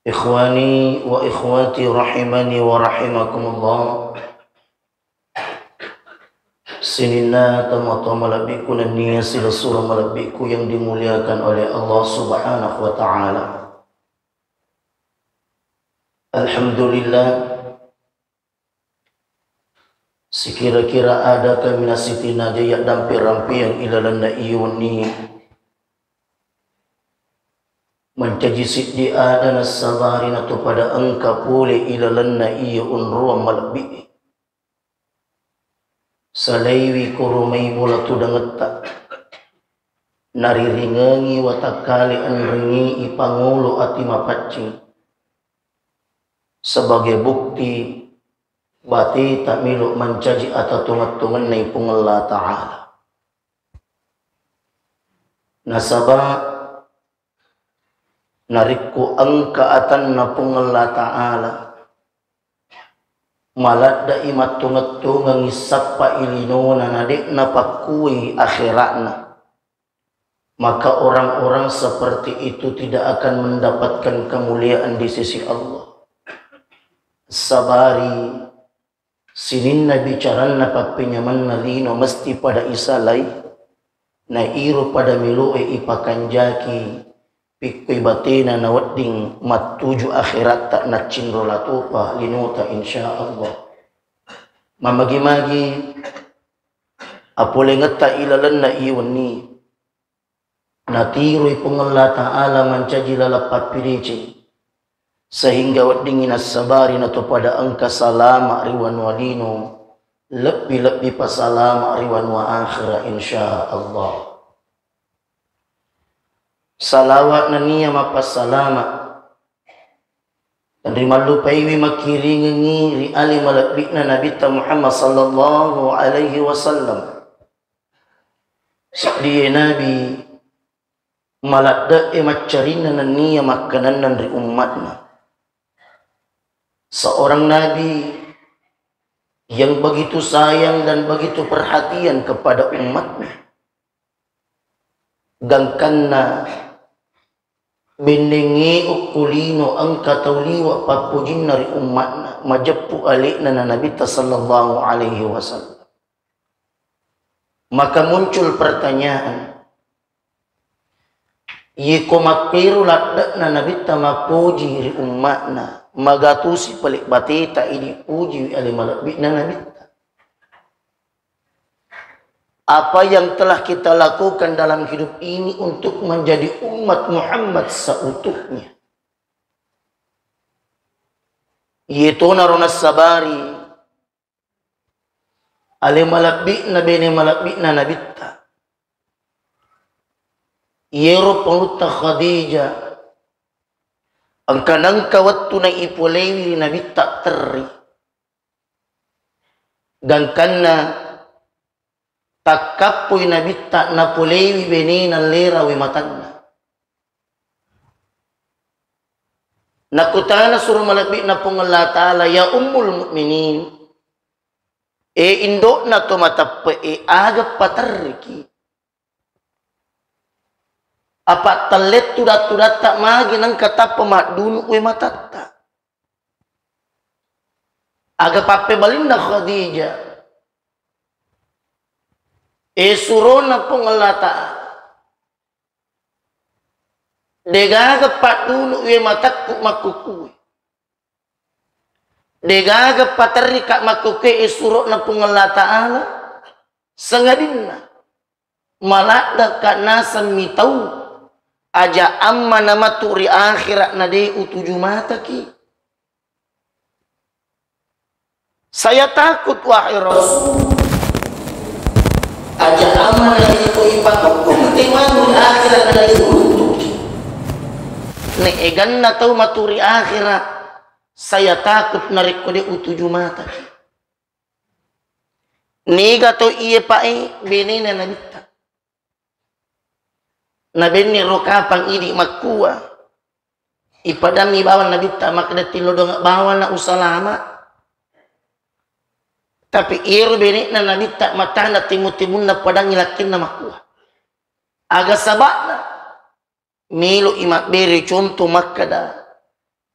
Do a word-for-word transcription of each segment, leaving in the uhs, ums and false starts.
Ikhwani wa ikhwati rahimani wa rahimakumullah. Sininna tomatoa malebbiku nennia silessureng malebbiku yang dimuliakan oleh Allah Subhanahu wa Ta'ala. Alhamdulillah, sikira-kira ada kaminang sitinaja yaddampe-rampeang ilalenna iye wennie, mancaji siddi ada nassabari natopada engka pole ilalenna iye onroang malebbi'e. Salaiwi koromai bola tudangetta, nariringengi watakkale enrengnge ipangolo ati mapaccing sebagai bukti bateta melo mancaji atatongeng-tongenna Puang Allah Ta'ala. Nasaba narekko engka atanna Puang Allah Ta'ala, maladde'i mattongeng-tongengngi sappai linona, na de'na pakkuwai akhera'na, maka orang-orang seperti itu tidak akan mendapatkan kemuliaan di sisi Allah. Sabari sininna bicaranna pappenyamenna lino mesti pada isalai, na iro pada meloe ipakanjaki pikkoi batena nawedding mattuju akheratta naccinro latopa linota, insya Allah. Mamagi-magi apolengetta ilalenna iye wennie, natiroi Puang Allah Ta'ala mancaji laleng pappideceng, sehingga weddingngi nassabari natopada engka salama ri wanua lino, lebbi-lebbi pasalama ri wanua akhera, insya Allah. Salawa nennia mappassalama tenrimallupaiwi makkiringengngi ri ale malebbi'na Nabitta Muhammad sallallahu alaihi wasallam. Seddie nabi maladde'e maccarinna nennia makkanenneng ri ummatna. Seorang nabi yang begitu sayang dan begitu perhatian kepada umatnya. Gangkanna bennengnge okko lino engka tau liwe pappojinna ri ummatna, majeppu ale'na na Nabitta sallallahu alaihi wasallam. Maka muncul pertanyaan, iyeko makkero ladde'na Nabitta mappoji ri ummatna, magatosi pale bateta idi pujiwi ale malebbi'na Nabitta. Apa yang telah kita lakukan dalam hidup ini untuk menjadi umat Muhammad seutuhnya? Iyetonaro nassabari ale malebbi'na, bene malebbi'na Nabitta, iyero pangulutta Khadijah, engka nengka wettu naipolewi ri Nabitta terri. Gangkanna takkappoi Nabitta napolewi benena lerawi matanna. Nakutana suro malebbi'na Puang Allah Ta'ala, "Ya Ummul Mukminin, e indo'na to mateppe'e, aga paterriki?" Apa tellettu dattu datta magi nengka tappa maddunu we matatta. Aga pappebalinna Khadijah, e surona Puang Allah Ta'ala, degaga paddunu we matakku makkukue. Degaga paterrika makkukue e surona Puang Allah Ta'ala, sangadinna maladde'ka naseng mitau aja amma namatu ri akhera na de utuju mataki. Saya takut, wahai Rasul, aja amma na de ko ipatukkung temanu ri akhera na de uruntuki. Ne eganna tau matu ri akhera, saya takut narekko de utuju mataki. Niga to iye pae benena Nabitta. Nabenni ro kapang idi makkua, ipadammi bawang Nabitta makkeda, "Tillo dongeng bawang na usalama." Tapi iyero benena Nabitta matana timu-timunna padangi lakkenna makkua. Aga saba'na? Melo'i mabbere conto makkeda,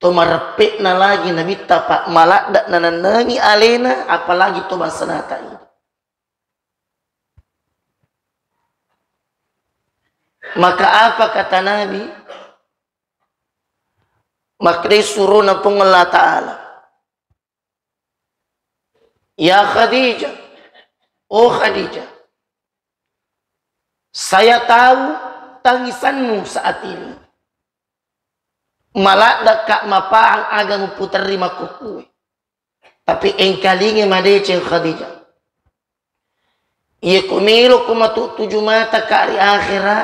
to mareppe'na lagi Nabitta, Pak, maladda nanennengi alena, apalagi to bangsanata ini. Maka apa kata Nabi? Makkedai surona Puang Allah Ta'ala, "Ya Khadijah, oh Khadijah, saya tahu tangisanmu saat ini. Maladdaka mapahang aga muputerri makkukkue. Tapi engkalinga madeceng Khadijah. Iya ko melo ko matu tuju mata ka ri akhera,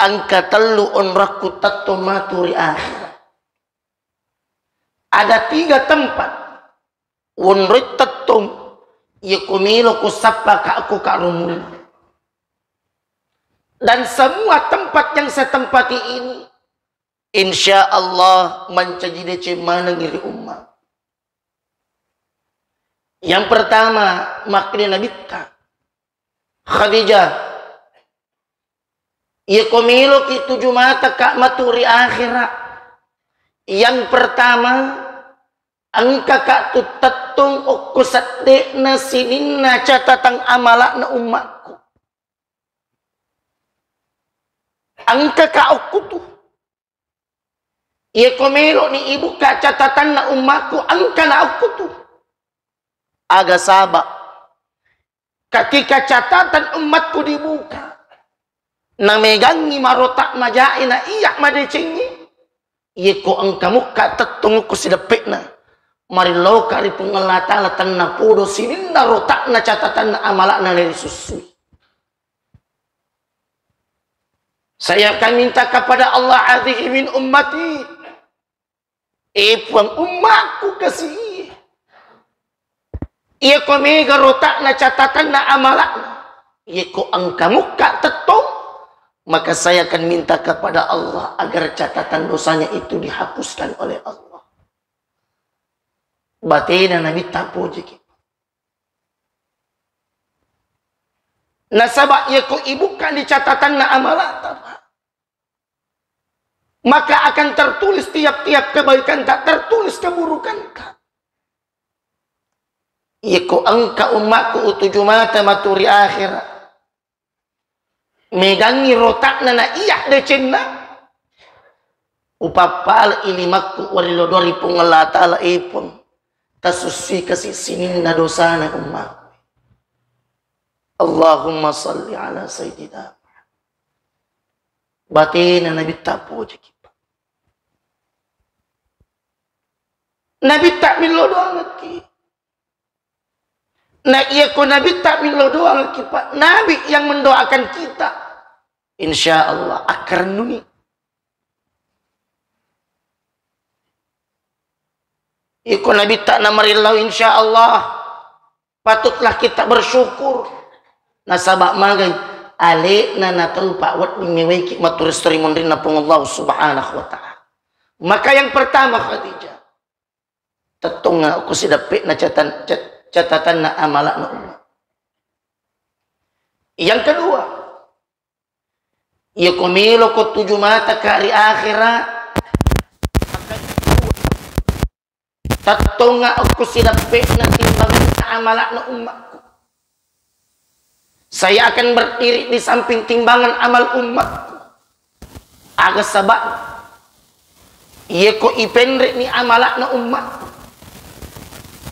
engka tellu onrakku tettong matu ri akhera. Ada tiga tempat wonroi tettong, iya ko melo ko sappa ka ko ka rumulli. Dan semua tempat yang saya tempati ini, insya Allah mancaji deceng maneng ri umma." Yang pertama, makkeda Nabitta, Khadijah, iya ko meloki tuju mata ka matu ri akhera, yang pertama, engka ka tu tettong okko seddena sininna catatang amalakna ummakku. Engka ka okko tu. Iya ko meloni ibukka catatanna ummakku, engka na okko tu. Aga saba, ketika catatan ummatku dibuka, namegangngi marota majae na iya madecengngi, iya ko engka mukka tettong okko sideppe'na, mariloka ri Puang Allah Ta'ala tennapodo sininna rotakna catatanna amalakna narisussui. Saya akan minta kepada Allah, "Hadhihi min ummati." Eh Puang, ummakku kasi. Iya ko mega rotakna catatanna amalakna, iya ko engka mukka tettong, maka saya akan minta kepada Allah agar catatan dosanya itu dihapuskan oleh Allah. Batena Nabitta pojeki. Nasaba iya ko ibukka di catatanna amalata, Pak, maka akan tertulis tiap-tiap kebaikanta, tertulis keburukanta. Iya ko engka ummakku utuju mata matu ri akhera, megangngi rotakna na iya decenna, upappalai limakku warilodo ri Puang Allah Ta'ala, eh Puang, tasussui kasi sininna dosana ummakku. Allahumma salli ala sayyidina Muhammad. Batena Nabitta pojeki, Pak. Nabitta millo doangekki. Nah, iya ko Nabitta millo doangekki, Pak, Nabi yang mendoakan kita, insya Allah akkarennuni. Iko Nabitta namarillau, insya Allah patutlah kita bersyukur. Nasaba magai, alena na tau pa wedding mewaiki matu ri stori munrinna Puang Allah Subhanahu wa Ta'ala. Maka yang pertama, Khadijah, tettongnga ko sideppe'na catan-, cat-, catatanna amalakna umma. Yang kedua, iya ko melo ko tuju mata ka ri akhera, tettongnga okko sideppe'na timbanganna amalakna ummakku. Saya akan berdiri di samping timbangan amal ummakku. Aga sabab, iya ko ipenre'ni amalakna ummakku,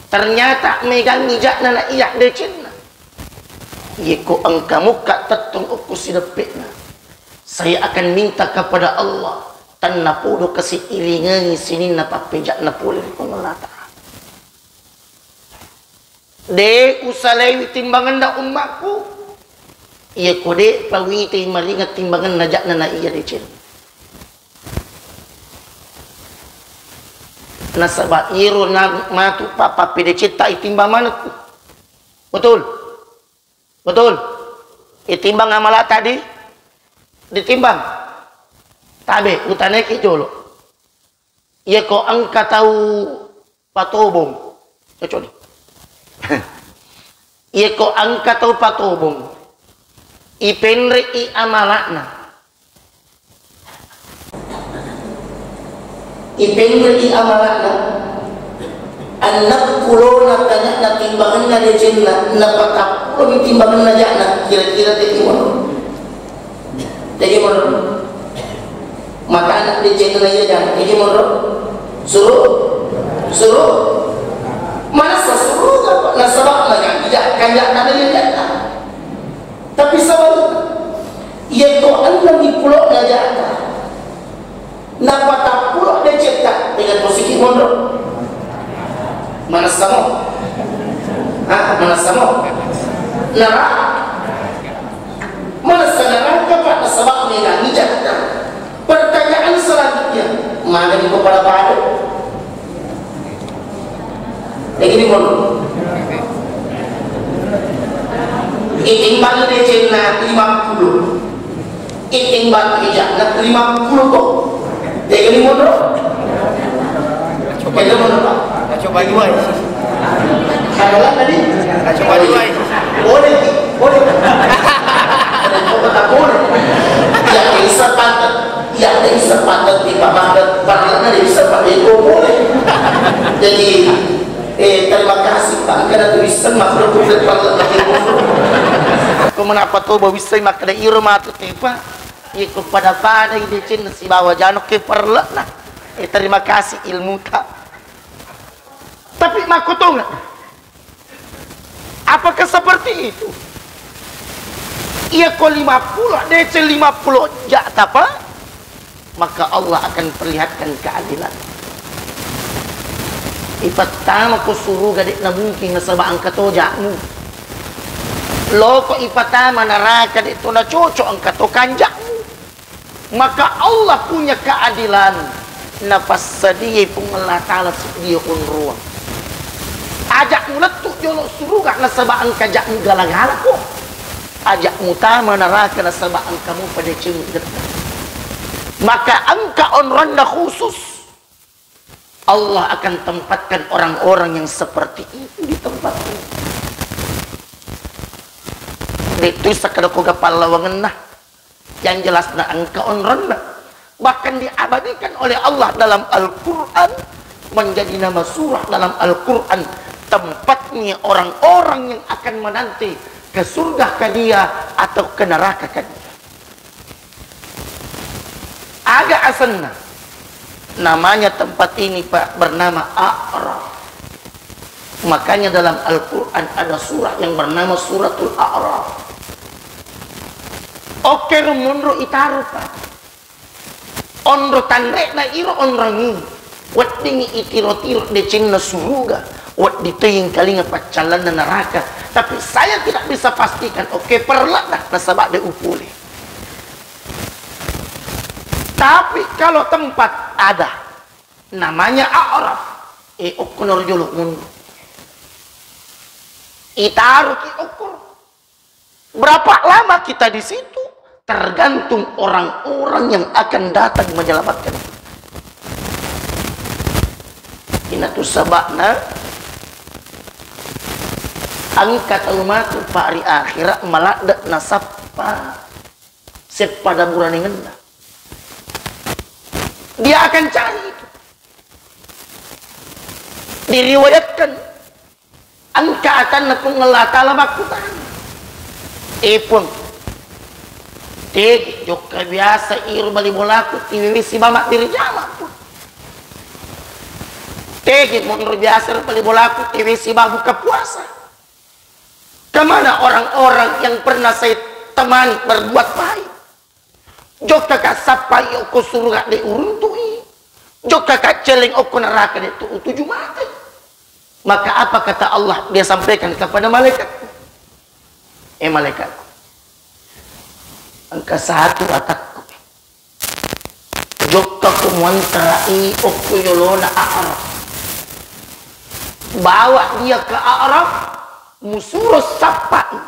ternyata megangngi ja'na na iya decenna, iya ko engka mukka tettong okko sideppe'na, saya akan minta kepada Allah, tennapodo kasi iringengi sininna pappeja'na pole ri Puang Allah Ta'ala. De usalaiwi timbanganna ummakku, iya ko de pawitai maringa timbanganna ja'na na iya deceng. Nasaba iro na matu pa-, pappedecetta itimbang manekku. Betul? Betul? Itimbang amala tadi? Ditimbang? Tabe, utanaiki jolo. Iya ko engka tau patobong. Cocok ni. Iya ko engka tau patobong, ipenre'i amala'na. Ipengge'i amala'na, enneng pulona tanya'na timbangenna decenna, napatappulomi timbangenna ja'na, kira-kira tegi monro? Tegi monro? Matana decenna iya ja'na, tegi monro? Suru? Suru? Manessa suruga, Pak, nasaba majanji ja-, kanja'na iya ja'na. Tapi sabalikna, iya to enneng pulona ja'ta, napatappulo decetta, tega tosiki monro? Manessamo? Ha, manessamo? Nara-, manessa neraka, Pak, nasaba megangi ja'ta. Pertanyaan selanjutnya, magani ko pada-pada? Tegi monro? Itimbangi decenna lima puluh. Itimbang ija'na lima puluh to. Tegi monro? Coba. Tegi monro, Pak? Coba dua. Katakan tadi? Coba dua. Boleh, boleh. Coba tak boleh. Ya, bisa pantat. Iya, de' bisa paket, de' paket, parelle'na de' bisa paket, boleh. Jadi, eh, terima kasih, Pak. Engka na tu wisseng makkeda parelle'na. Ko menapa to ba wisseng makkeda iro matu te, Pak? Iya, ko pada-pada i decenna sibawa ja'na ke parelle'na. Eh, terima kasih ilmuta. Tapi makkutongeng. Apakah seperti itu? Iya ko lima puluh, deceng lima puluh ja'ta, Pak, maka Allah akan perlihatkan keadilan. Ipattama ko suruga de' na mungkin nasaba engka to ja'mu. Loko ipatama naraka de' to na cocok engka to kanja'mu. Maka Allah punya keadilan, napassadiai Puang Allah Ta'ala seddie onroang. Aja' mulettu' jolo' suruga nasaba engka ja'mu gala-gala ko. Aja' mutama naraka nasaba engka mupa deceng getta. Maka engka onroanna khusus. Allah akan tempatkan orang-orang yang seperti itu di tempat itu. De' tu sakkeda ko ga pallawangenna. Yang jelasna engka onronna. Bahkan diabadikan oleh Allah dalam Al-Quran, menjadi nama surah dalam Al-Quran, tempatnya orang-orang yang akan menanti ke surga ka dia atau ke neraka ka dia. Aga asenna? Namanya tempat ini, Pak, bernama A'raf. Makanya dalam Al-Quran ada surah yang bernama Suratul A'raf. Okkero monro itaro, Pak. Onro tanre'na iro onrongi. Weddingngi itiro-tiro decenna suruga. Wedding to engkalinga paccallanna neraka. Tapi saya tidak bisa pastikan, oke, parelle'na nasaba de' upole. Tapi kalau tempat ada namanya A'raf, eh, okkonaro jolo' monro. Itaroki okkoro. Berapa lama kita di situ? Tergantung orang-orang yang akan datang menyelamatkan kita. Inatu saba'na engka tau matu, Pak, ri akhirat maladde' nasappa seppada buranengenna. Dia akan cari itu. Diriwayatkan engka atanna Puang Allah Ta'ala makkutana, "Eh, Puang, tegi jokka biasa iro bali bolaku tiwiwi siba mabbere jama, Puang? Tegi monro biasa ro bali bolaku tiwiwi siba buka puasa? Kemana orang-orang yang pernah saya temani berbuat baik? Jokkaka sappai okko suruga de' uruntu'i. Jokkaka celeng okko neraka de' tu utuju mate." Maka apa kata Allah, dia sampaikan kepada malaikatku, "Eh, malaikatku, engka satu atakku. Jokkako muantarai okko yolona A'raf. Bawa dia ke A'raf, musuro sappai.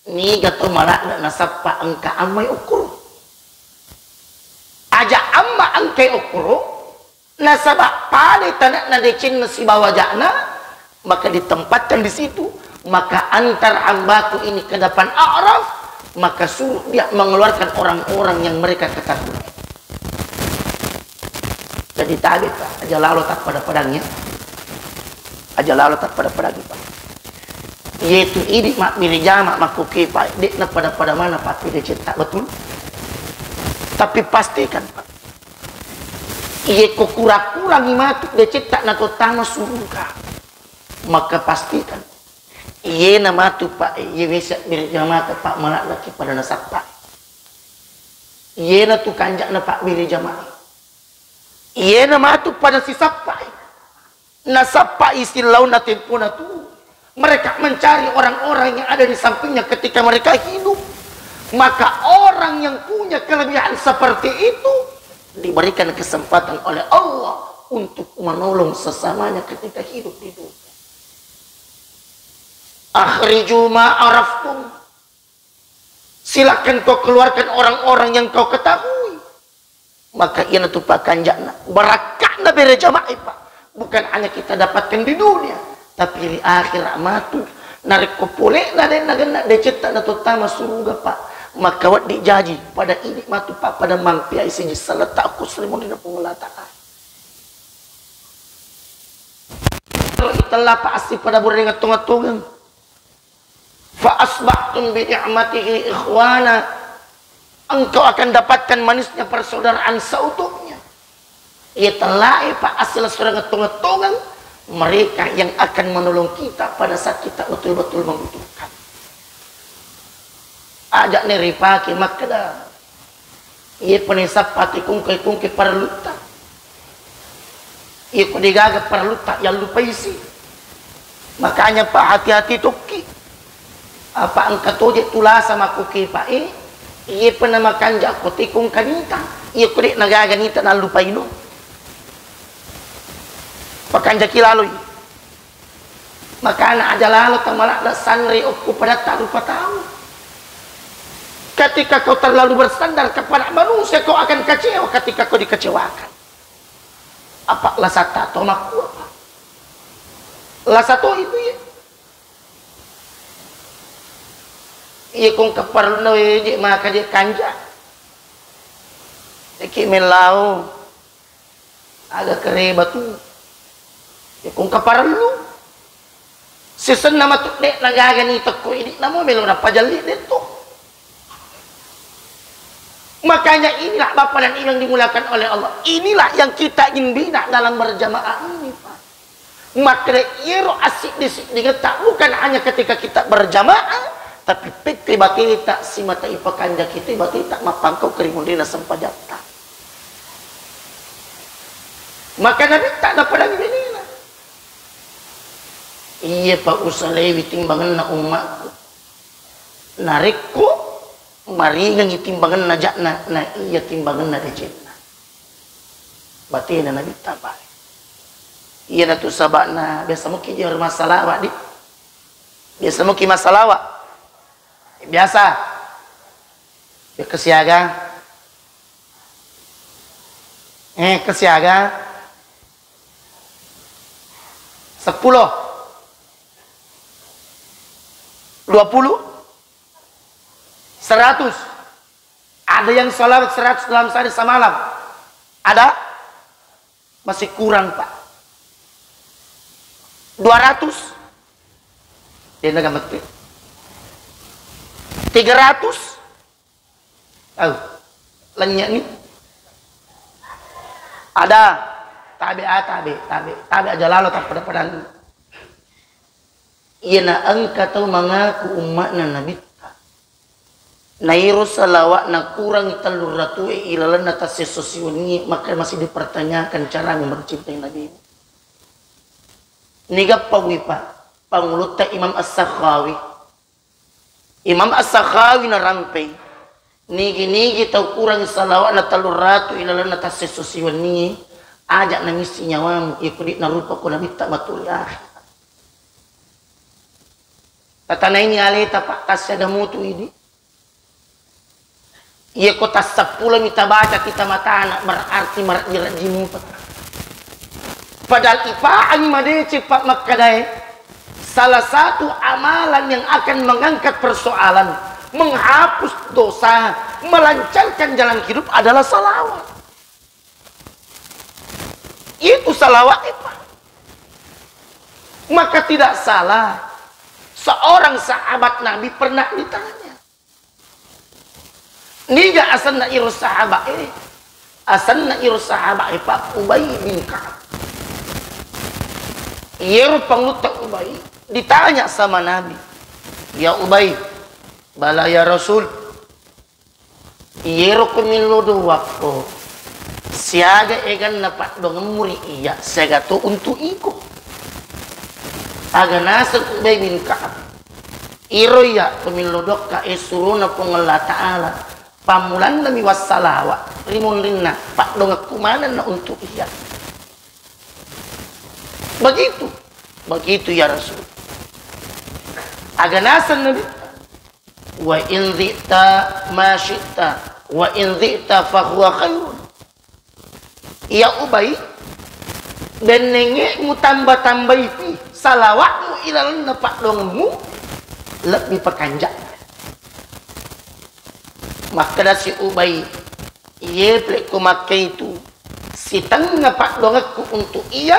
Niga to maladde' nasappa engka ammai okkoro. Aja' amma engkai okkoro, nasaba' pale tana'na decenna sibawa ja'na, maka ditempatkan di situ, maka antar hambaku ini ke depan A'raf, maka suruh dia mengeluarkan orang-orang yang mereka ketahui." Jadi tabe, Pak, aja lalo tappada-padangi. Aja lalo tappada-padangi, Pak. Iyetu idi mabbere jama makkuke, Pak, de'na pada-pada mana Pak, pede cetta betul. Tapi pastikan, Pak, iye ko kura-kurangi matu decetta na to tama suruga, maka pastikan iyena matu, Pak, iye wesa bere jamata, Pak, mala'laki pada nasappa. Iyena tu kanja'na, Pak, bere jamaah. Iyena matu pada sisappai. Nasappai silaona tempona tu. Mereka mencari orang-orang yang ada di sampingnya ketika mereka hidup. Maka orang yang punya kelebihan seperti itu diberikan kesempatan oleh Allah untuk menolong sesamanya ketika hidup di dunia. Akhriju ma araftum. Silakan kau keluarkan orang-orang yang kau ketahui. Maka iyanatu pakanja'na, barakka'na bere jama'i, Pak. Bukan hanya kita dapatkan di dunia, tapi di akhirat matu. Narekko pole'na de'na genna decetta na to tama suruga, Pak. Maka wedding jaji pada idi matu, Pak, pada mampeai siji saletta ko salimonri na Puang Allah Ta'ala. Itella, Pak, assi pada bureng tongeng-tongeng. Fa asbahtum bi ni'matihi ikhwana. Engkau akan dapatkan manisnya persaudaraan seutuhnya. Iya tellae, Pak, asli seorang tongeng-tongeng mereka yang akan menolong kita pada saat kita betul-betul membutuhkan. Aja' neripake makkeda, iye pene sappa tikungke-kungke parellutta. Iye ko degaga parellutta, yallupaisi. Makanya, Pak, hati-hati tokki. Apa engka toje tulasa makkuke, Pak, eh? Iye pena makanja ko tikung kanita. Iye ko de'na gaga nita nallupaino. Pakanjaki laloi. Makana aja lalo tamala'na sanre okko padatta rupa tau. Ketika kau terlalu bersandar kepada manusia, kau akan kecewa ketika kau dikecewakan. Apa lasatta to makkua, Pak? Lasa to itu, ya. Iya, kong keparelluna weje maka je kanja. Eki mellau. Aga kereba tu. Ya, kong kaparellu. Sisenna matu de'na gaga nitekko idi namo melo napajalli de'to. Makanya inilah Bapak dan Ibu yang dimuliakan oleh Allah. Inilah yang kita ingin bina dalam berjamaah ini, Pak. Makkeda iyero assiddi-siddingetta bukan hanya ketika kita berjamaah, tapi pette bateta simata ipakanja kita bateta mappangkau kerimunrina sempajatta. Maka Nabitta napadangi benena. Iya, Pak, usalewi timbangenna ummakku. Narekko maringengngi timbangenna ja'na, na iya timbangenna decenna. Batena Nabitta, Pak. Iyanatu saba'na biasa muki je masalawat, di. Biasa muki masalawat. Biasa. Ya, kesiaga. Eh, kesiaga. Sepuluh. Dua puluh. Seratus. Ada yang salawat seratus dalam sehari semalam. Ada? Masih kurang, Pak. Dua ratus. Dia naga mati. Tiga ratus. Au, lennye ni. Ada. Tabe, ah, tabe, tabe, tabe aja lalo tappada-padang. Iyana engka tau mangaku umma'na Nabitta. Nairo salawa'na kurangi tellu ratue ilalenna tassesso siwennie, maka masih dipertanyakan caramu mencintai Nabimu. Niga paui, Pak? Pangulutta Imam As-Sakhawi. Imam As-Sakhawi narampei, nigi-nigi tau kurangi salawa'na tellu ratu ilalenna tassesso siwennie, aja' namissi nyawamu, iya kudi' narupa ko Nabitta matu ri akhirat. Tatanaini aleta, Pak, tassiaga mutu idi. Iya ko tasseppulomi tabaca kita matana, berarti marejji-rejji mutu. Padahal ipaangi madeceng, Pak, makkedae, salah satu amalan yang akan mengangkat persoalan, menghapus dosa, melancarkan jalan hidup adalah salawat. Itu salawat, Pak. Maka tidak salah seorang sahabat Nabi pernah ditanya. Niga asenna iro sahabat ini? Asenna iro sahabat ini, Pak, Ubay bin Ka'ab. Iyero pangulutta Ubay ditanya sama Nabi, "Ya Ubay, bala ya Rasul, iyero ko millo doakko, siaga eganna paddoangemmu ri iyya, siaga to untuk iko?" Aga naseng Ubay bin Ka'ab, "Iro iyya to millo doakka e surona Puang Allah Ta'ala, pammulanna mi wassalawa, ri munrinna paddoangekku manenna untuk iyya." Begitu, begitu ya Rasul. Aga naseng Nabi, "Wa in zi'ta ma syi'ta, wa in zi'ta fa huwa khairun." Ya Ubay, bennengnge mutamba-tambaipi salawatmu ilalenna paddoangemmu, lebbi pakanja. Makkeda si Ubay, "Iye pale ko makkaitu, sitengnga paddoangekku untuk iya,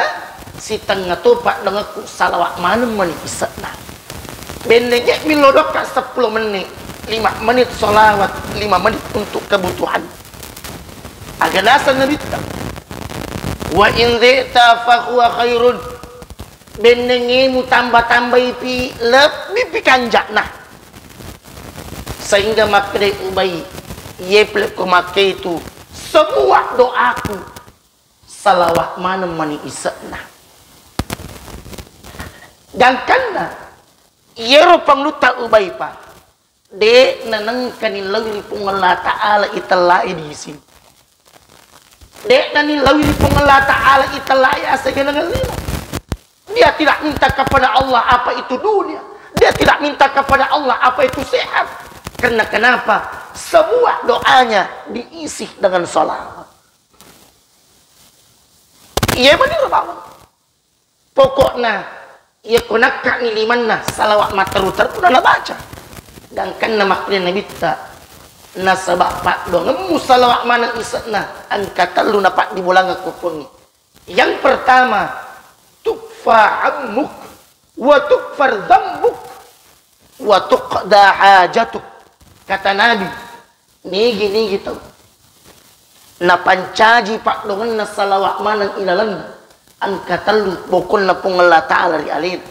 sitengnga to paddoangekku salawat maneng mani ise'na." Bennengnge millo doakka seppulo menit, lima menit salawat, lima menit untuk kebutuhan. Aga naseng Nabitta, "Wa in zi'ta fa huwa khairun." Bennengnge mutamba-tambaipi, lebbipi kanja'na. Sehingga makkedai Ubay, "Iye pale ko makkaitu, semua doaku salawat maneng mani ise'na." Gangkanna, iyero pangulutta Ubay, Pak, de' nanengka nillaui ri Puang Allah Ta'ala itellai di sini. De' nanillaui ri Puang Allah Ta'ala itellai aseng nangellina. Dia tidak minta kepada Allah apa itu dunia. Dia tidak minta kepada Allah apa itu sehat. Karena kenapa? Semua doanya diisi dengan salawat. Iya benar, Pak. Pokokna, iya ko nakkani limanna salawat matteru-teru na nabaca. Gangkanna makkeda Nabitta, nasaba paddoangemmu salawat maneng ise'na, engka tellu napaddibolangekko Puangnge. Yang pertama, tukfa hammuk, wa tukfar dzambuk, wa tuqda hajatuk. Kata Nabi, nigi-nigi tau napancaji paddoangenna salawat maneng ilalenna, engka tellu bokonna Puang Allah Ta'ala ri alena.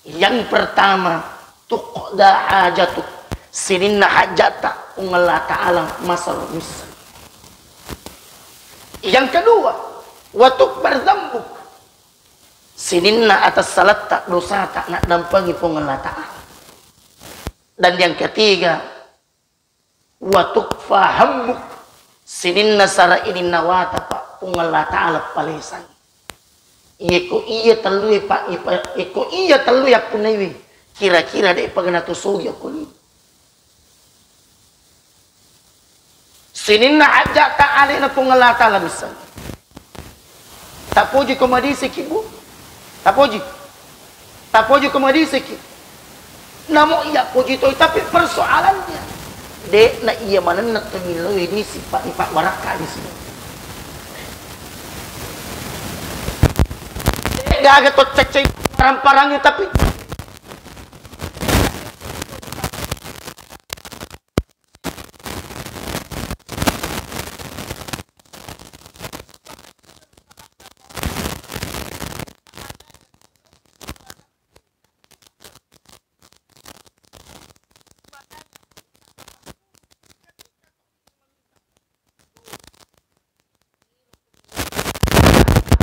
Yang pertama, tuqda hajatuk, sininna hajjatta Puang Allah Ta'ala masero misseng. Yang kedua, wa tukfar dzambuk, sininna atas salatta, dosata naddampengi Puang Allah Ta'ala. Dan yang ketiga, wa tukfa hammuk, sininna sara ininna wata, Pak, Puang Allah Ta'ala palesang. Iyeko iya tellue, Pak, ipa-, iyeko iya tellue appunnaiwi, kira-kira de'pa gana to sogi okko lino. Sininna ajja'ta alena Puang Allah Ta'ala misseng. Tapoji ko madisiki, Bu. Tapoji. Tapoji ko madisiki. Namo iya poji toi, tapi persoalannya, de'na iya manenna to millau ini sifat-sifat warakka di sini. De'gaga to cecce parang-parangnya, tapi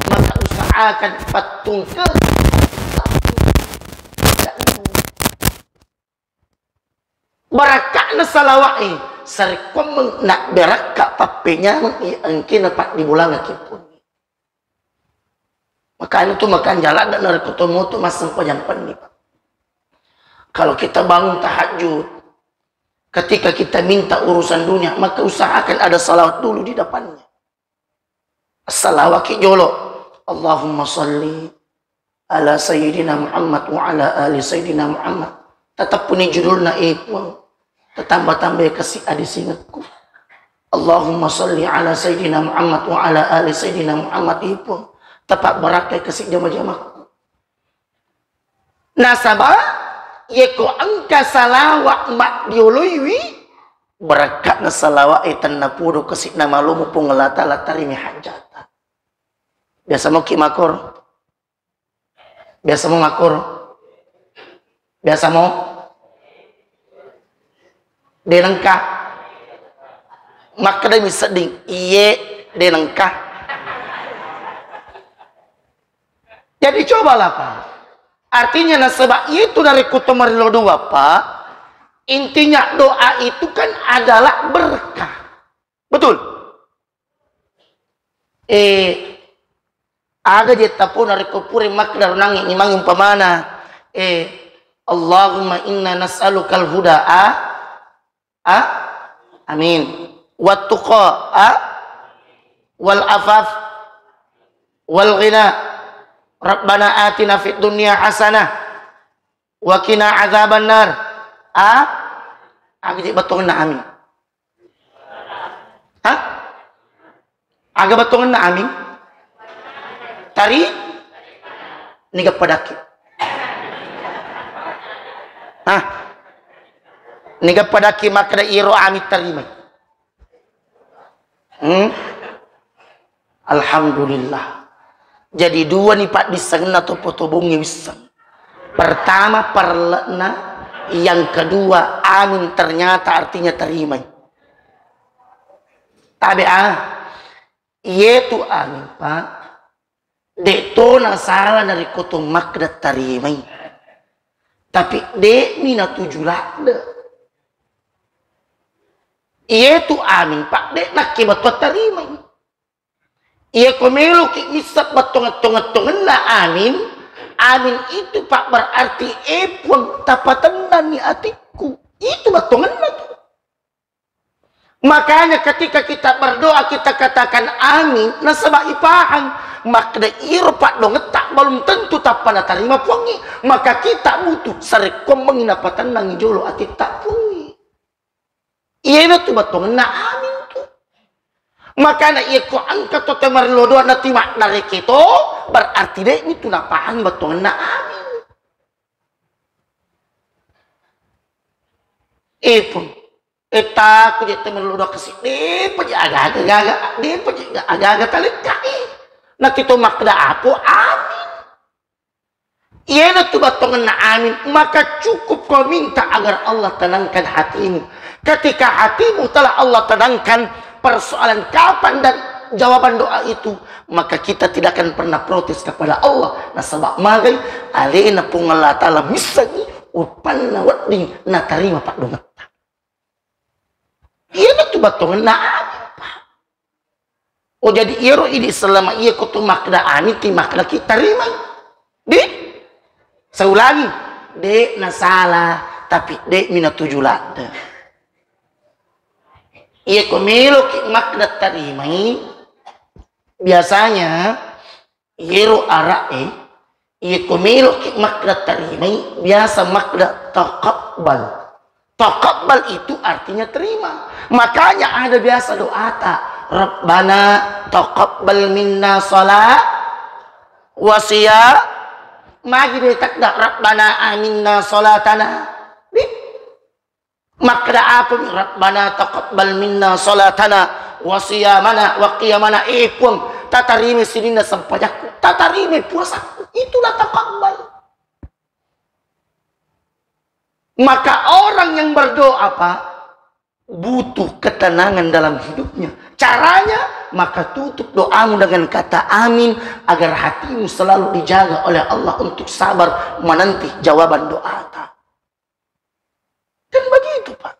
Maka usahakan pattungke barakka'na salawa'e, sarekkoammeng nabbarakka pappenyameng i engkena paddibolangekki Puangnge. Makanya tu makanja ladde narekko to moto massempajang penni, Pak. Kalau kita bangun tahajud, ketika kita minta urusan dunia, maka usahakan ada salawat dulu di depannya. Salawaki jolo. Allahumma salli ala Sayyidina Muhammad wa ala ali Sayyidina Muhammad. Tateppuni judulna, eh, Puang. Tatamba-tambai kasi adisingekku. Allahumma salli ala Sayyidina Muhammad wa ala ali Sayyidina Muhammad, eh, Puang. Tapa barakkai kasi jama-jamakku. Nasaba yeko engka salawa maddioloiwi, barakka'na salawa e tennapodo kasi namalomo Puang Allah Ta'ala tarimi hajata. Biasa moki makor. Biasa mo makor. Biasa mo. Denengka. Makkedami sedding, iye, denengka. Jadi cobalah, Pak. Artinya nasaba itu dari kuto marilo dua, Pak. Intinya doa itu kan adalah berkah. Betul? Eh, aga je tapona rekko pura makkeda ronangnge imangnge umpamana, eh, Allahumma inna nas'alukal huda, a, a, amin. Wattuqa, a, wal afaf, wal ghina. Rabbana atina fid dunya hasanah, wa qina adzabannar. A, aga je bettuanna amin. Hah? Aga bettuanna amin? Tari? Niga padaki. Hah? Niga padaki makkeda iro amin tarimai. Hmm? Alhamdulillah. Jadi dua ni paddissengenna to potobongnge wisseng. Pertama parle'na, yang kedua amin ternyata artinya tarimai. Tabe ah, iyetu amin, Pak. De' to nasala narekko to makkeda tarimai. Tapi de'mi natuju ladde. Iyetu amin, Pak, de' nakke bettuang tarimai. Iya ko meloki misseng bettuang-tongenna amin, amin itu, Pak, berarti, eh, Puang, tapatennanni atikku. Itu bettuanna tu. Makanya ketika kita berdoa, kita katakan amin, nasaba ipahang makkeda iro paddongetta belum tentu tappa natarima Puangnge, maka kita butuh sarekkoammengngi napatennangngi jolo atitta Puangnge. Iyanatu bettuanna amin tu. Makana iyako engka to tau marillo doa nati maddareke to, berarti de'mi tu napahang bettuanna amin. Eh, Puang. Eh, takku je tau marillo doa kasi. De'pa je aga-aga gaga, de'pa je aga-aga talekkai. Nati to makkeda apo amin. Iyanatu bettuanna amin, maka cukup kau minta agar Allah tenangkan hatimu. Ketika hatimu telah Allah tenangkan, persoalan kapan dan jawaban doa itu, maka kita tidak akan pernah protes kepada Allah. Nasaba magai, alena Puang Allah Ta'ala missengngi uppanna wedding natarima paddongetta. Iyanatu bettuanna amin, Pak. Oh, jadi iyaro idi selama iya ko tu makkeda amin, ti makkeda ki tarimai. De'? Saya ulangi, de' nasala, tapi de'mi natuju ladde. Iya ko meloki makkeda tarimai, biasanya iyaro ara'e, iya ko meloki makkeda tarimai, biasa makkeda taqabbal. Taqabbal itu artinya terima. Makanya ada biasa doata, Rabbana taqabbal minna sholat wa siyam. Magi de' takda Rabbana aminna sholatana. Di? Makkeda apa mi? Rabbana taqabbal minna sholatana wa siyamana wa qiyamana. Eh, Puang, tatarima sininna sempajakku, tatarima puasaku. Itulah taqabbal. Maka orang yang berdoa, Pak, butuh ketenangan dalam hidupnya. Caranya, maka tutup doamu dengan kata amin, agar hatimu selalu dijaga oleh Allah untuk sabar menanti jawaban doa. Kan begitu, Pak.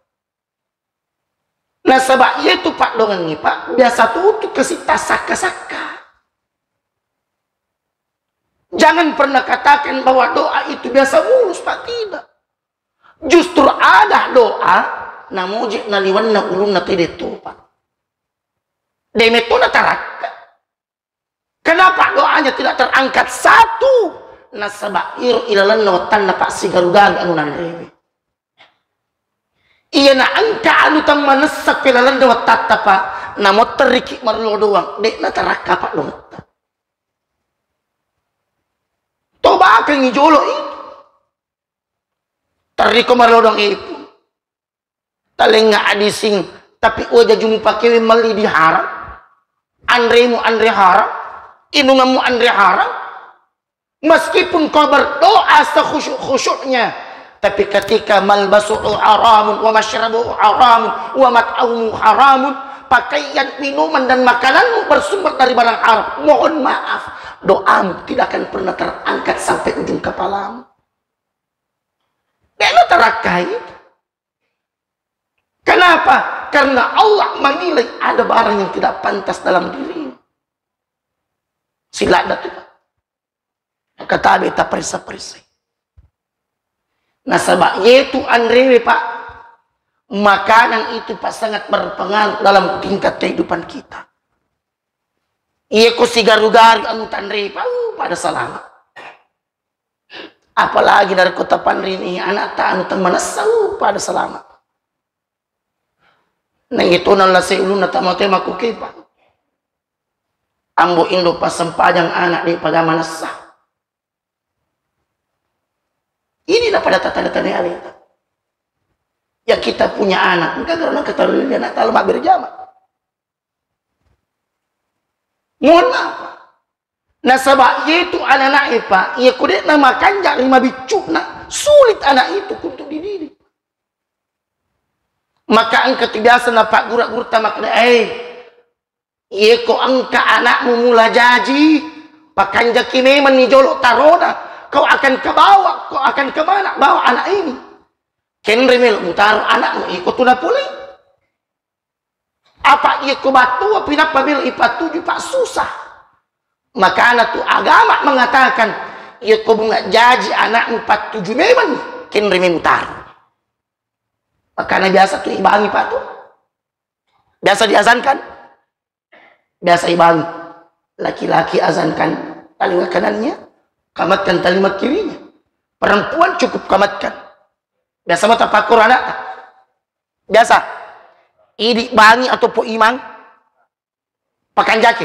Nasaba iyatu paddongengnge, Pak, biasa tutu kasi tassakka-sakka. Jangan pernah katakan bahwa doa itu biasa mulus, Pak, tidak. Justru ada doa namoje naliwenna ulunna tede to, Pak. De' metto natarakka. Kenapa doanya tidak terangkat? Satu, nasaba iro ilalenna wattanna, Pak, sigaru-garu anu nanrewe. Iyana engka anu tammanessa ko ilalenna wattatta, Pak, namotteriki marillo doang, de' natarakka, Pak, dongetta. Kengi jolo itu. Tarriko marlodong ipu. Talengnga adising, tapi waja jumpa kewe melli di haram. Anremu anre haram, inunganmu anre haram. Meskipun kau berdoa sekhusyuk-khusyuknya, tapi ketika malbasuhu haramun, wa masyrabuhu haramun, wa mat'amuhu haramun, pakaian, minuman, dan makananmu bersumber dari barang haram, mohon maaf, doamu tidak akan pernah terangkat sampai ujung kepalamu. De'na tarakkai. Kenapa? Karena Allah menilai ada barang yang tidak pantas dalam dirimu. Sila ada tuh, Pak. Kata beta perisa-perisa. Nasaba yetu anrewe, Pak, makanan itu, Pak, sangat berpengaruh dalam tingkat kehidupan kita. Iya ko sigaru-garu anu tanre, Pak, uh, pada salama. Apalagi dari kota panrini anak ta anu temanessa, uh, pada salama. Nang itu nalla seulunna tama tema kukipa. Ambo indo pasempajang anak di pagama nessa. Ini na pada tanda-tanda aleta. Ya kita punya anak, enggak karena ketahui anak kalau mabbere jama. Mohon maaf. Nasaba yetu anak-anak e, Pak, iya ko de'na makanja ri mabiccu'na, sulit anak itu untuk dididik. Maka engka tu biasa na Pak guru-guru ta makkeda, eh, Iye ko engka anakmu mula jaji, pakanjaki memang ni jolo tarona, kau akan kebawa, kau akan kemana bawa anak ini? Kenre melo mutaro anakmu iko tu napole. Apa iye ko battua pinappa melo ipatuju, Pak, susah. Makana tu agama mengatakan, iye ko bunga jaji anakmu patuju memang, kenre melo mutaro. Makana biasa tu ibangi, Pak, tu. Biasa diazankan. Biasa ibangi. Laki-laki azankan talinga kanannya, kamatkan talinga kirinya. Perempuan cukup kamatkan. Biasa mata pakor anak. Biasa. Idi bangi atau po imang? Pakanjaki.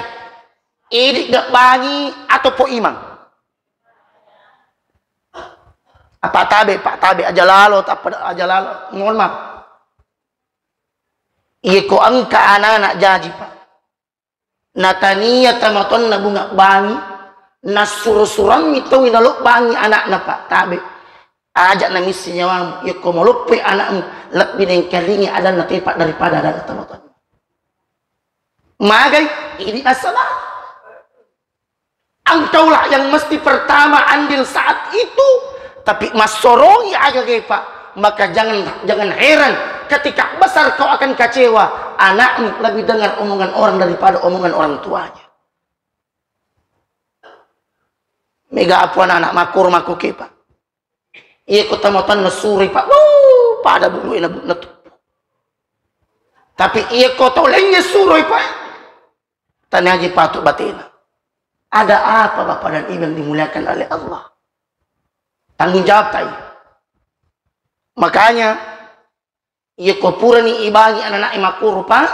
Idi gak bangi atau po imang? Apa tabe, Pak, tabe aja lalo, tak pada aja lalo. Mohon maaf. Iye ko engka anak-anak jaji, Pak. Natania tamatonna bunga bangi, nassuro-surammi tau nalobbangi anakna, Pak, tabe. Aja namisse nyawamu, iye ko maloppoi anakmu, lebbi nengkalingi adanna tepa daripada adanna tamatonna. Magai, ini nasaba. Engkaulah yang mesti pertama andil saat itu, tapi massoroi agagai, Pak. Maka jangan, jangan heran ketika besar kau akan kecewa, anakmu lebih dengar omongan orang daripada omongan orang tuanya. Mega apa anak-anak makur makuke, Pak. Iya ko tamatonna suroi, Pak. Wuh, pada bulu ena bu-, netu. Tapi iya ko tau lainnya suroi, Pak. Tanya aja patut batena. Ada apa Bapak dan Ibu yang dimuliakan oleh Allah? Tanggung jawab tai. Makanya, iya ko purani ibangi anak-anak makkoro, Pak,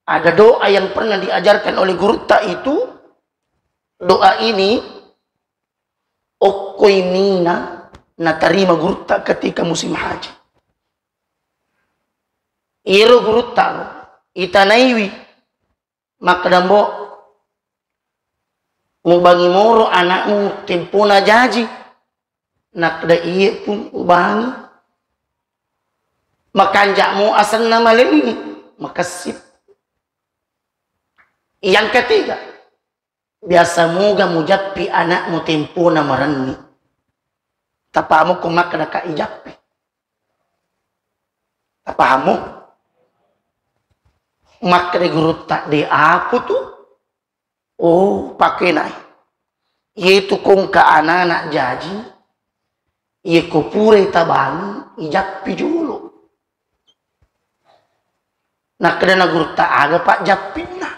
ada doa yang pernah diajarkan oleh gurutta itu. Doa ini okkoi mina natarima gurutta ketika musim haji. Iyaro gurutta itanaiwi, makkeda, "Mbo, mubangi moro anakmu tempona jaji." Nakkeda, "Iye pun ubangi." "Makanja'mo asenna malenni?" "Makessip." Yang ketiga, "Biasa moga mujappi anakmu tempona marenni." Tapamu ko makkeda ka ijappi. Tapamu? Makkeda gurutta, "De' aku tu." "Oh, pakenai. Iyetu kongka anana jaji, iye ko purai tabangi, ijappi jolo." Nakkeda na gurutta, "Aga pak jappinna?"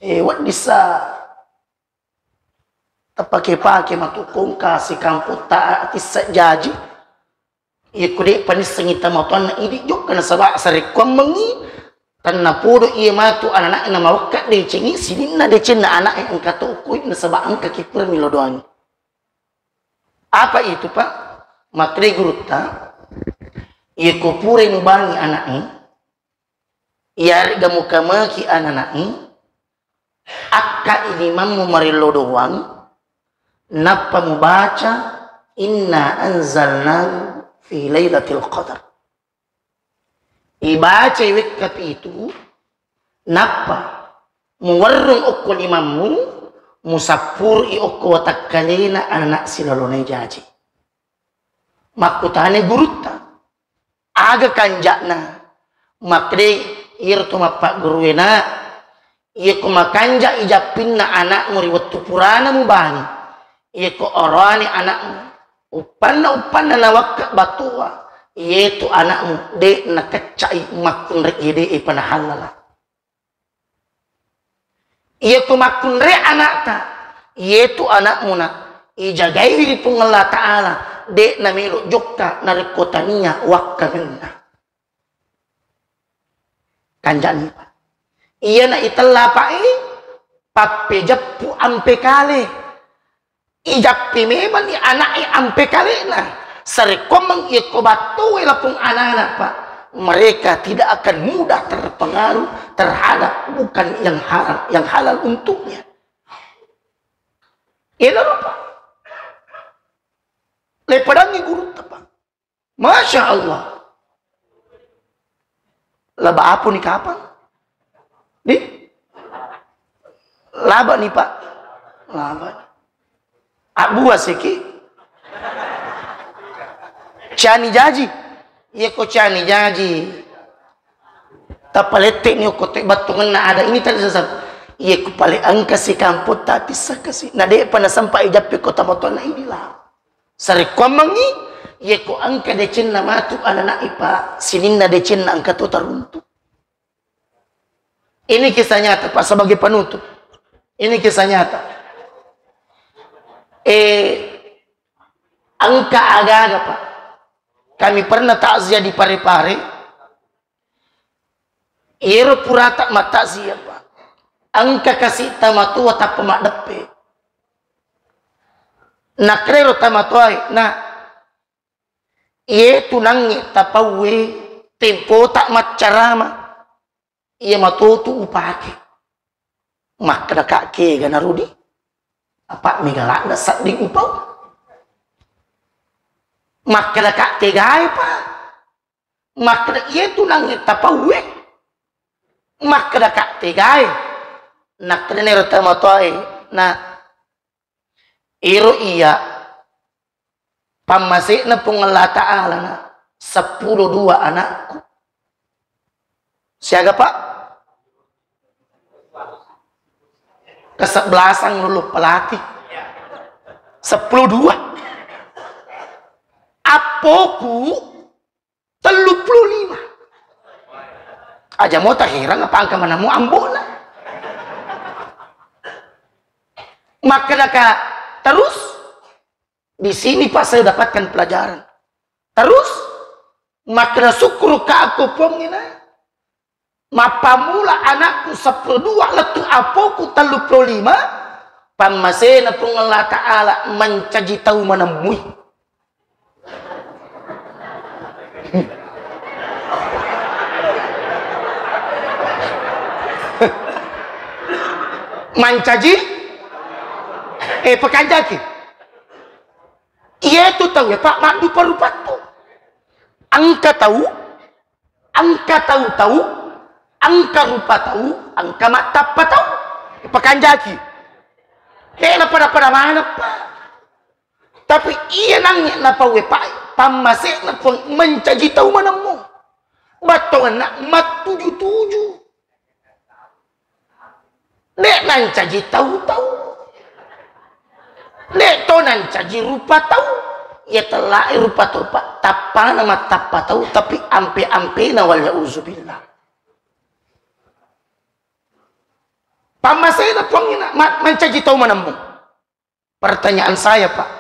Eh, weddissa tapake-pake matu kongka sikamputta atissa jaji. Iya ko de' panissengi tamatoanna idi jokka nasaba sarekkuammengi Tennapodo iya matu anana'e namawekka decengngi, sininna decenna ana'e engka to okkoe nasaba engka ki pura millau doangngi. Apa itu, Pak? Makkeda gurutta, iyako purai mubangi ana'e, iyarega mukamaki anana'e, akka limammu marillau doang, nappa mubaca, "Inna anzalnahu fi lailatul qadar." Ibacai wekka pitu, nappa muwerrung okko limammu, musappurui okko watakkalena anana silalona jaji. Makkutana gurutta, aga kanja'na? Makkeda iyaro to mappaggurue, na, iyako makanja ijappinna ana'mu ri wettu purana mubangi, iyako oroane ana'mu, uppanna-uppanna nawakka battoa, iyetu ana'mu de nakecca'i makkunrai, de'e pa nahallala. Iyako makkunrai ana'ta, iyetu ana'mu na ijagaiwi ri Puang Allah Ta'ala, de namelo jokka narekko tania wakkangenna. Kanjani, Pak. Iyana itella, Pak, e, pappejeppu ampe kale. Ijappi memanni ana'e ampe kalena. Sarekkoammeng iyakko battoe lapong anana, Pak, mereka tidak akan mudah terpengaruh terhadap bukan yang haram, yang halal untuknya. Iyanaro, Pak. Lepadangi gurutta, Pak. Masya Allah. Laba apa ni kapang? Di? Laba ni, Pak. Laba. Abu asiki. Cani jaji. Iya ko cani jaji. Tapalette ni ko te battungenna ada ini tadi sasab. Iya ko pale engka si kampung tapi sakasi. Na de pa nasempa ijappi ko tamotona inilah. Sarekkoammengngi, iyako engka decenna matu anana'i, Pak, sininna decenna engka to taruntu. Ini kisah nyata, Pak, sebagai penutup. Ini kisah nyata. Eh, engka aga-aga, Pak. Kami pernah takziah di Pare-Pare. Iyaro purata matakziah, Pak. Engka kasi tamatoa tappa maddeppe. Nakkeda ro tamatoae, na iyetu nangnge tapauwe tempota maccarama, iya matotu upake. Makkeda ka kega narudi? Apa mega ladda sedding upau? Makkeda ka tegae, Pak. Makkeda, "Iyetu nangnge tapauwe." Makkeda ka tegae. Nakkeda nero tamatoae, na iro iya pammase'na Puang Allah Ta'ala na seppulo dua anakku. Siaga, Pak? Kesebelasan lulu pelatih. Seppulo dua. Appoku telluppulo lima. Aja mo taherang apa engka manammu ambona. Makkedaka terus, di sini Pak saya dapatkan pelajaran. Terus, makkeda sukkuruka aku pongina. Mappammula anakku seppulo dua lettu apoku telluppulo lima, pammasena Puang Allah Ta'ala mancaji tau manemmui. Mancaji, eh, pekanjaki. Iyetu tau ya, Pak, maddupa-rupa tu. Engka tau, engka tau-tau, engka rupa tau, engka mattappa tau. Pekanjaki. Hena pada-pada mana, Pak. Tapi iya nangnge napauwe, Pak, pammasena Puang mancaji tau manemmu. Battongenna mattuju-tuju. De' nancaji tau-tau. De' to nancaji rupa tau. Iya tellae rupa tau, Pak. Tappana mattappa tau, tapi ampe-ampena, wal ya'uzubillah. Pammasena Puang ina ma-, mancaji tau manemmu. Pertanyaan saya, Pak,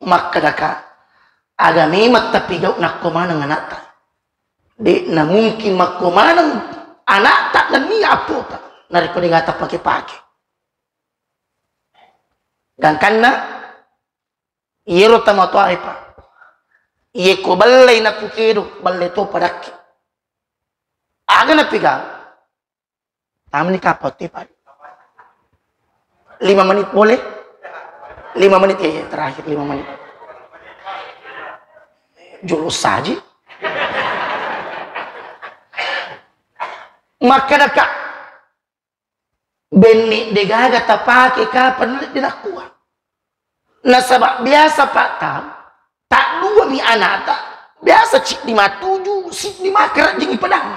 makkedaka, aga memang tapigau nakko maneng anakta? De' na mungkin makko maneng Anakta nennia appota, narekko degaga tapake-pake. Gangkanna iyero tomatoae, Pak, iyeko bellei nakukedo, belle to padakki. Aga napigau? Tamani kapau te, Pak. Lima menit boleh? Lima menit, ya, ya, terakhir lima menit. Jolo saji. Makkedaka, benni degaga tapake kapang, de nakkua. Nasaba biasa, Pak, tau tadduami anakta, biasa ciddi matuju, siddi makarejjingi pedang.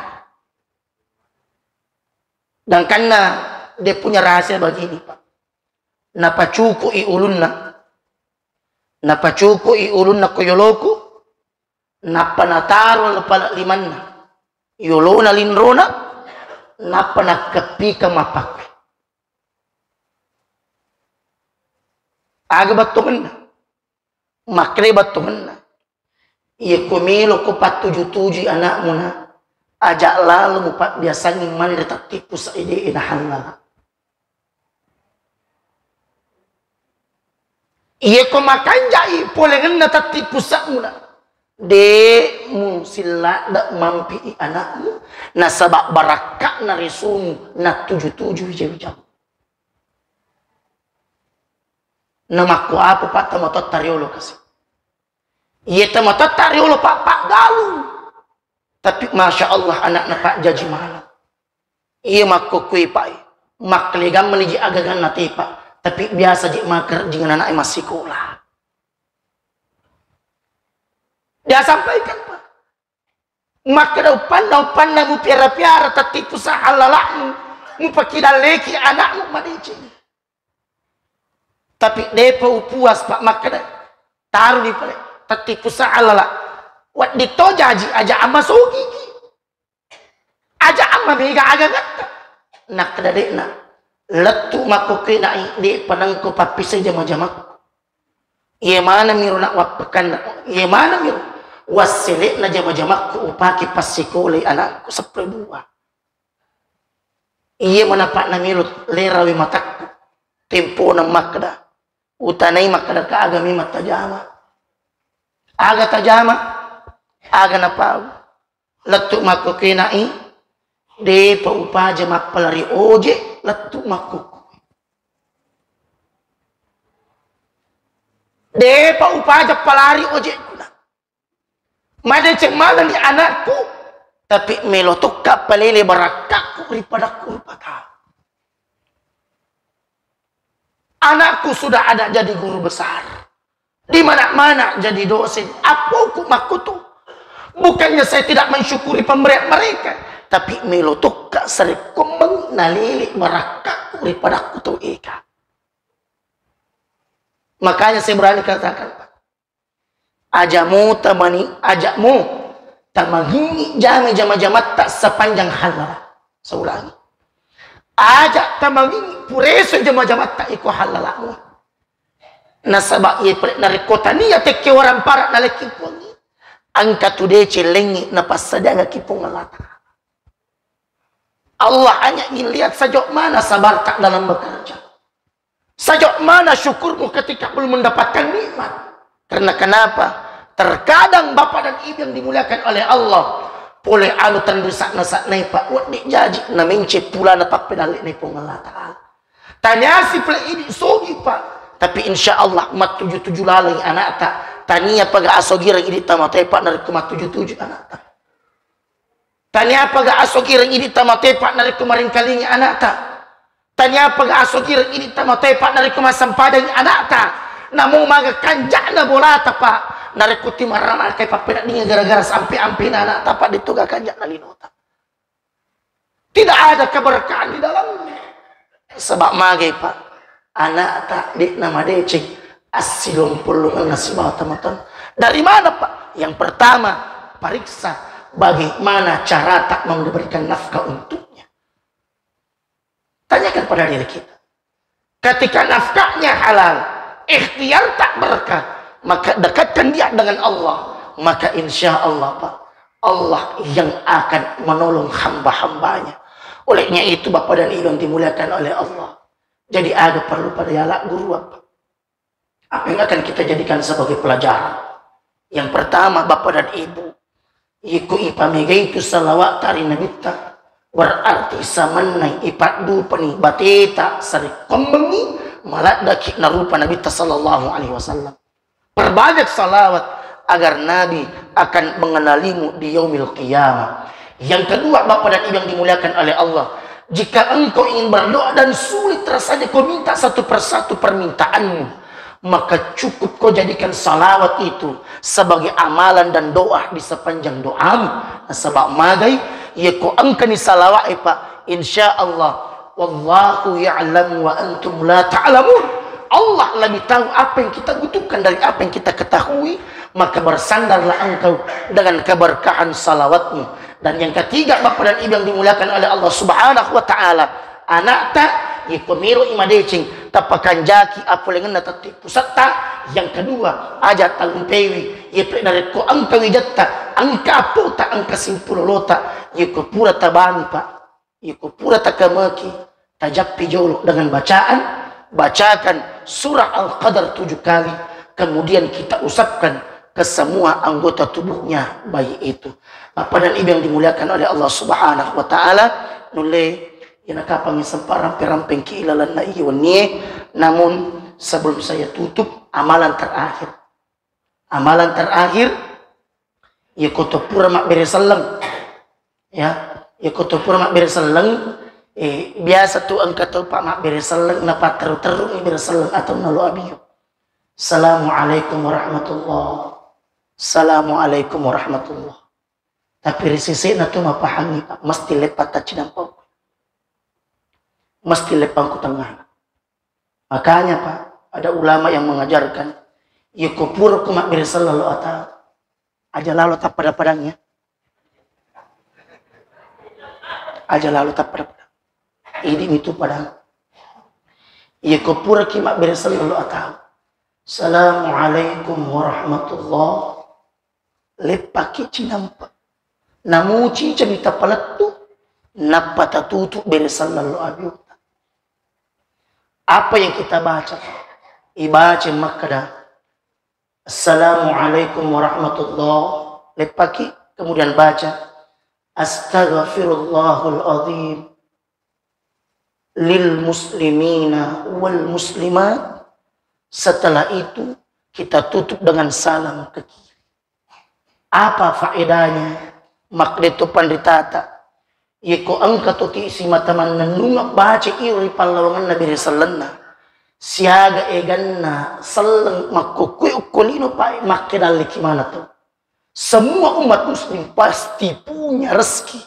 Gangkanna de punya rahasia begini, Pak. Napacukui ulunna. Napacukui ulunna ko yoloku, nappa nataro pala limanna yolona linrona, nappa nakkeppika mappakkue. Aga battongenna? Makkeda battongenna, iyeko meloko pattuju-tujui anakmu, na, aja lalo mupabbiasangi manre tattipu saide na hallala. Iyeko makanjai polengenna tattipu sa'muna, de musiladde mampi anakmu, nasaba barakka'na resomu nattuju-tuju wija-wijamu. Namakko apa, Pak, tomatoatta riolo kasi? Iya tomatoatta riolo, Pak, paggalung. Tapi masya Allah, anakna, Pak, jaji maneng. Iya makkukkui, Pak, makkelegam meniji agaganna te, Pak. Tapi biasa ji makerjing anaknya massikola. Dia sampaikan, Pak. Makkeda uppanna, uppanna mupiara-piara tattipu sa allala'mu, mupakidalleki anakmu madeceng. Tapi depa upuas, Pak, makkeda, taruni pale tattipu sa allala. Wedding to jaji aja amma sogiki. Aja amma mega agagatta. Nakkeda de'na, lettu makkukkue na'i, de'pa nengko pappisai jama-jamakku. Iye maneng miro nak wappekanna, iye maneng miro wassele'na jama-jamakku upake passikolai anakku seppre dua. Iye manapa'na miro lerawi matakku. Tempona makkeda, utanai makkeda ka aga memang tajama. Aga tajama, aga napau. Lettu makkukkue na'i, depa upaja mappalari ojek, lettu makkukkue. Depa upaja palari ojekku, na. Madeceng manenni anakku, tapi melo tokka palele barakkakku ri padakku rupa tau. Anakku sudah ada jadi guru besar. Di mana-mana jadi dosen. Appoku makkutu. Bukannya saya tidak mensyukuri pemberian mereka, tapi melo tokka sarekkoammengngi nalele barakkakku ri padakku tau ega. Makanya saya berani katakan, Pak, aja mo tamani, aja mo tamangingi jame jama-jamatta sepanjang hallala. Saya ulangi. Aja tamangingi pureso jama-jamatta iko hallalamu. Nasaba iye pale narekko tania tekke warampara nalekki Puangnge, engka tu deceng lengnge napassadiangekki Puang Allah Ta'ala. Allah hanya ingin lihat sejauh mana sabarta dalam bekerja. Sejauh mana syukurmu ketika belum mendapatkan nikmat? Karena kenapa? Terkadang bapak dan ibu yang dimuliakan oleh Allah, pole anu tenrisa nasa'nai, Pak, wedding jaji namence pulana pappedalle' nai Puang Allah Ta'ala. Taniasi pale idi sogi, Pak, tapi insya Allah mattuju-tuju laleng anakta. Tania paga asogireng idi tamatoe, Pak, narekko mattuju-tuju anakta. Taniapaga asogireng idi tamatoe, Pak, narekko maringkalingi anakta? Taniapaga asogireng idi tamatoe, Pak, narekko massempadangi anakta? Namo maga kanja'na bolata, Pak, narekko timaramakai pappedaddingi gara-gara sampe-ampena anakta, Pak, de toga kanja'na linota. Tidak ada keberkahan di dalamnya. Sebab magai, Pak, anakta de'na madeceng assilompollongenna sibawa tomatoanna. Dari mana, Pak? Yang pertama, periksa bagaimana cara tak memberikan nafkah untuknya. Tanyakan pada diri kita. Ketika nafkahnya halal, ikhtiar tak berkah, maka dekatkan dia dengan Allah. Maka insya Allah, Pak, Allah yang akan menolong hamba-hambanya. Olehnya itu, Bapak dan Ibu yang dimuliakan oleh Allah, jadi aga perlu pada yala guru apa? Apa yang akan kita jadikan sebagai pelajaran? Yang pertama, Bapak dan Ibu, iko ipamegai tu salawat tari Nabitta, berarti samanna ipaddupani bateta sarekkombengi maladdaki narupa Nabitta sallallahu alaihi wasallam. Perbanyak salawat agar Nabi akan mengenalimu di yaumil qiyamah. Yang kedua, Bapak dan Ibu yang dimuliakan oleh Allah, jika engkau ingin berdoa dan sulit rasanya kau minta satu persatu permintaanmu, maka cukup kau jadikan salawat itu sebagai amalan dan doa di sepanjang doamu. Nasaba magai, iya ko engkani salawat, eh, Pak, insya Allah, wallahu ya'lam wa antum la ta'lamun. Allah lebih tahu apa yang kita butuhkan dari apa yang kita ketahui, maka bersandarlah engkau dengan keberkahan salawatmu. Dan yang ketiga, Bapak dan Ibu yang dimuliakan oleh Allah Subhanahu wa Ta'ala, anakta, iko miro imadeceng, tapakanjaki apolengenna tette pusetta. Yang kedua, aja talumpewi, ye pe narekko engka wijatta, engka apota, engka simpulolota, iko pura tabani, Pak. Iko pura takamaki, tajappi jolo dengan bacaan, bacakan surah Al-Qadar tujuh kali, kemudian kita usapkan ke semua anggota tubuhnya bayi itu. Bapak dan Ibu yang dimuliakan oleh Allah Subhanahu wa Ta'ala, nulle ina kapangi sempa rampe-rampengki ilalanna iya wennie. Namun, sebelum saya tutup, amalan terakhir. Amalan terakhir, iya ko to pura mabbere selleng. Ya, iya ko to pura mabbere selleng, eh, biasa tu engka to pa mabbere selleng, napatteru-teru bere selleng atau nalo abiyo. Assalamualaikum warahmatullah. Assalamualaikum warahmatullah. Tapi ri sesena tu mapahangi, Pak, mesti leppa taccinampa. Mesti leppang ku tengah. Makanya, Pak, ada ulama yang mengajarkan, iya ko pura ko mabbere selleng lo atau aja lalo tappada-padang ya. Aja lalo tappada-padang. Idi mitu padang. Iya ko pura ki mabbere selleng lo atau. Assalamualaikum warahmatullah. Leppaki cinampa. Namuci cemita palettu, nappa tatutu bere selleng lo abiutta. Apa yang kita baca? Ibaca makkeda, "Assalamualaikum warahmatullah." Leppaki, kemudian baca, "Astaghfirullahal azim lil muslimina wal muslimat." Setelah itu, kita tutup dengan salam ke kiri. Apa faedahnya? Makkeda to panritata, yeko engka to ti simata mannennungeng baca iro ri pallawangenna bere sellenna, siaga eganna selleng makkukkue okko lino, pae makkeda alleki maneng to. Semua umat muslim pasti punya rezeki.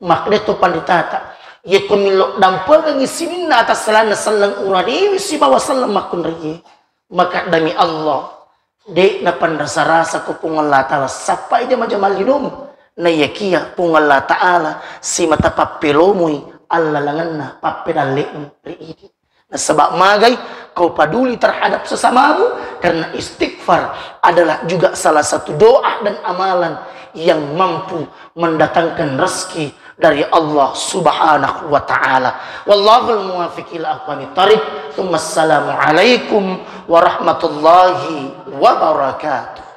Makkeda to panritata, yeko millau dampegengngi sininna atassalanna selleng uradewe sibawa selleng makkunraie, maka demi Allah, de' napanrasa-rasa ko Puang Allah Ta'ala sappai jama-jama linomu. Naiyakia Puang Allah Ta'ala simata pappelomoi allalengenna pappedalle'mu ri idi. Nasaba magai kau paduli terhadap sesamamu, karena istighfar adalah juga salah satu doa dan amalan yang mampu mendatangkan rezeki dari Allah Subhanahu wa Ta'ala. Wallahul muwaffiq ila aqwamit thariq. Tsumma assalamu alaikum warahmatullahi wabarakatuh.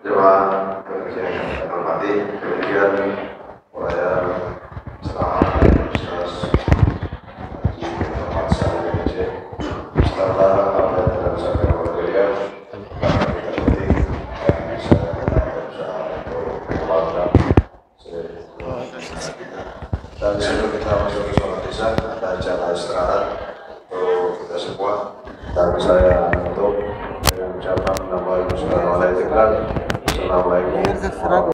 Jemaah pengajian yang saya hormati, demikian uraian ceramah dari Ustaz Haji Muhammad Salim Aceh. Serta apa yang telah disampaikan oleh beliau, kita petik dan bisa kita berusaha untuk mengamalkan. Dan sebelum kita masuk ke sholat isya, ada acara istirahat untuk kita semua. Dan saya menutup dengan ucapan, "Assalamualaikum warahmatullahi wabarakatuh."